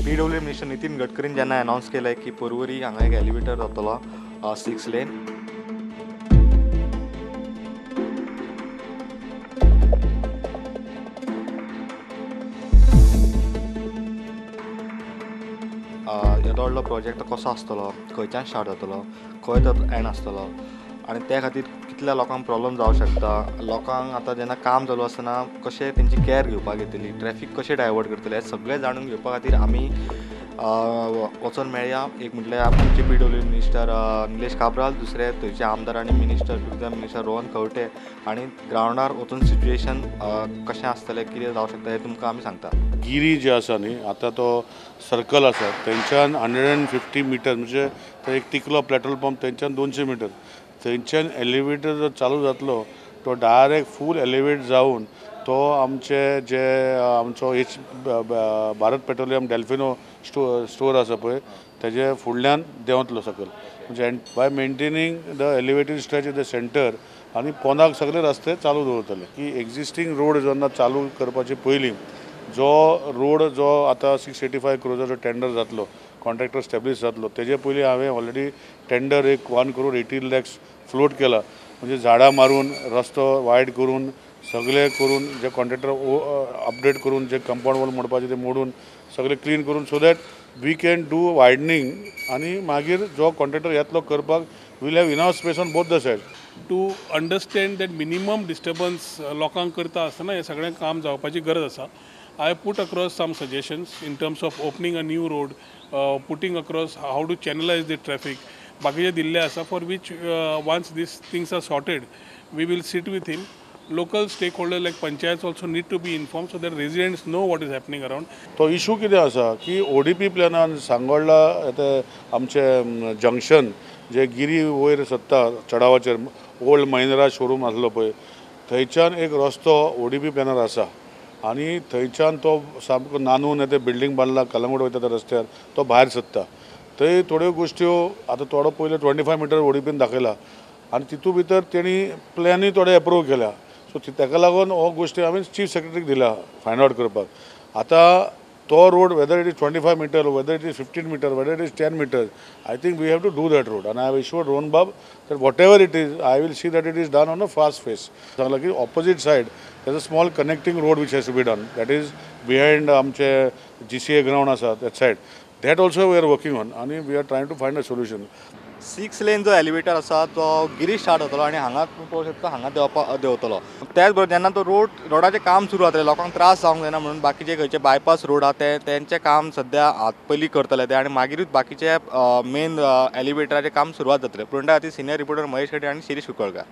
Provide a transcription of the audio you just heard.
PW minister Nitin गडकरीन जेन्ना अनावन्स केलें की पर्वरी हांगा एक एलिवेटर जातलो 6 लेन, येदो व्हडलो प्रोजेक्ट कसो आसतलो, खंयच्यान स्टार्ट जातलो, खंय तो एंड आसतलो आनी त्या खातीर कितल्या लोकांक प्रॉब्लम जावंक शकता, लोकांक आतां जेन्ना काम चालू आसतना कशें तेंची कॅर घेवपाक येतली, ट्रॅफीक कशें डायवर्ट करतले, हें सगळें जाणून घेवपा खातीर आमी वचोन मेळया. एक म्हटल्यार आमचे पीडब्ल्यू मिनिस्टर निलेश काब्राल, दुसरे थंयचे आमदार आनी minister tourism minister Rohan Khaunte आनी ग्रावंडार वचून सिच्युएशन कशें आसतलें, कितें जावंक शकता हें तुमकां आमी सांगता. गिरी जे आसा न्ही, आतां तो सर्कल आसा थंयच्यान 150 मिटर म्हणजे एक तिकलो पेट्रोल पंप थंयच्यान 200 मिटर थंयच्यान एलिवेटर जो चालू जातलो तो डायरेक्ट फूल एलिवेट जावन तो आमचे जे आमचो H Bharat petroleum Delfino store आसा पळय तेजे फुडल्यान देंवतलो सकयल, म्हणजे by maintaining the elevated stretch in the centre आनी पोंदाक सगळे रस्ते चालू दवरतले. की एक्झिस्टींग रोड जेन्ना चालू करपाचे पयलीं जो रोड जो आतां 685 क्रोजाचो टेंडर जातलो, कॉन्ट्रॅक्टर स्टॅब्लिश जातलो, तेजे पयलीं हांवें ऑलरेडी टेंडर एक 1 करोड 18 लॅक्स फ्लोट केला, म्हणजे झाडां मारून रस्तो वायड करून सगळे करून जे कॉन्ट्रॅक्टर अपडेट करून जे कंपाउंड वॉल मोडपाचे ते मोडून सगळे क्लीन करून so that we can do widening आनी मागीर जो कॉन्ट्रॅक्टर येतलो करपाक we'll have enough space on both the side. To understand that minimum disturbance लोकांक करता आसतना हें सगळें काम जावपाची गरज आसा. I put across some suggestions in terms of opening a new road, putting across how to channelize the traffic. बाकीचे दिल्ले आसा for which once these things are sorted, we will sit with him. Local stakeholders like panchayats also need to be informed so that residents know what is happening around. तो issue कितें आसा की ODP प्लॅनान सांगोडला आतां आमचे junction J Giri वयर सत्ता चडावाचेर old Mahindra showroom आसलो पळय थंयच्यान एक रस्तो ओडीपी प्लॅनार आसा आनी थंयच्यान तो सामको नानून ते बिल्डींग बांदला कलंगूट वयता त्या रस्त्यार तो भायर सरता. थंय थोड्यो गोश्ट्यो आतां थोडो पयलो 25 मिटर ओडीपीन दाखयला आनी तितू भितर तेणी प्लॅनूय थोडे एप्रूव केल्या. सो ताका लागून हो गोश्टी हांवें चीफ सेक्रेटरीक दिला फायंड आवट करपाक. आतां तो road whether it is 25 metre, whether it is 15 metre, whether it is 10 metre, I think we have to do that road. आनी I have assured Rohan Babu that whatever it is I will see that it is done on a fast phase. सांगलां की opposite side there's a small connecting road which has to be done, that is behind आमचे GCA ground आसा that side, that also we are working on आनी we are trying to find a solution. 6 lane जो elevator आसा तो Giri start जातलो आनी हांगा तुमी पळोवंक शकता हांगा देंवतलो. त्याच बरोबर जेन्ना तो रोडाचें काम सुरू जातलें लोकांक त्रास जावंक जायना म्हणून बाकीचे खंयचे बायपास रोड आहा ते तेंचें काम सद्या पयलीं करतले ते आनी मागीरूच बाकीचे मेन एलिवेटराचें काम सुरवात जातलें. प्रिंटा खातीर सिनियर रिपोर्टर महेश शेट्टी आनी शिरीष कुंकळकार.